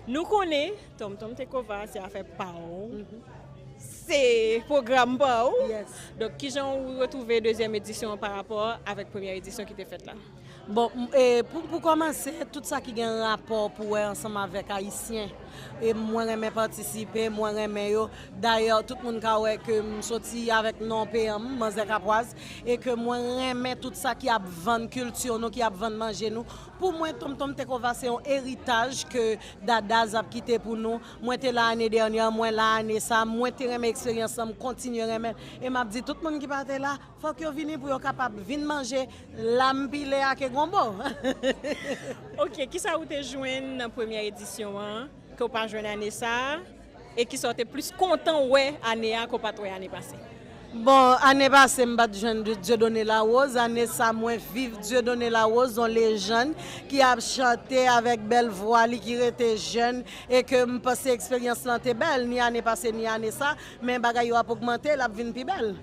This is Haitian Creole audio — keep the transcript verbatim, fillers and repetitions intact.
Nou konnen Tonmtonm Takeover se afè pa w, se pwogram pa w. Donk, kijan ou retwouve dezyèm edisyon an pa rapò avèk premyè edisyon ki te fèt la? Bon, m- e pou, pou kòmanse, tout sa ki gen rapò pou wè ansanm avèk Ayisyen. E mwen renmen patisipe, mwen renmen yo. Dayè, tout moun ka wè ke m soti avèk non peyan m, Manzè Kapwaz, e ke mwen renmen tout sa ki ap vann kilti nou, ki ap vann manje nou. Pou mwen, Tonmtonm Takeover se yon eritaj ke Dadaz ap kite pou nou. Mwen te la ane dènyè, mwen la ane sa, mwen te renmen eksperyans lan, m kontinye renmen. E m ap di tout moun ki pa te la, fòk yo vini pou yo kapab vin manje lam pile ake gonbo. Ok, kisa ou te jwenn nan premyè edisyon an ke w pa jwenn ane sa a? E kisa w te plis kontan wè ane a ke w pa t wè ane pase? Bon, ane pase m pa t jwenn Dieudonné Larose. Ane sa mwen viv Dieudonné Larose, yon lejann ki ap chante avèk bèl vwa li, ki rete jèn, e ke m panse eksperyans lan te bèl, ni ane pase ni ane sa, men bagay yo ap ogmante, l ap vin pi bèl.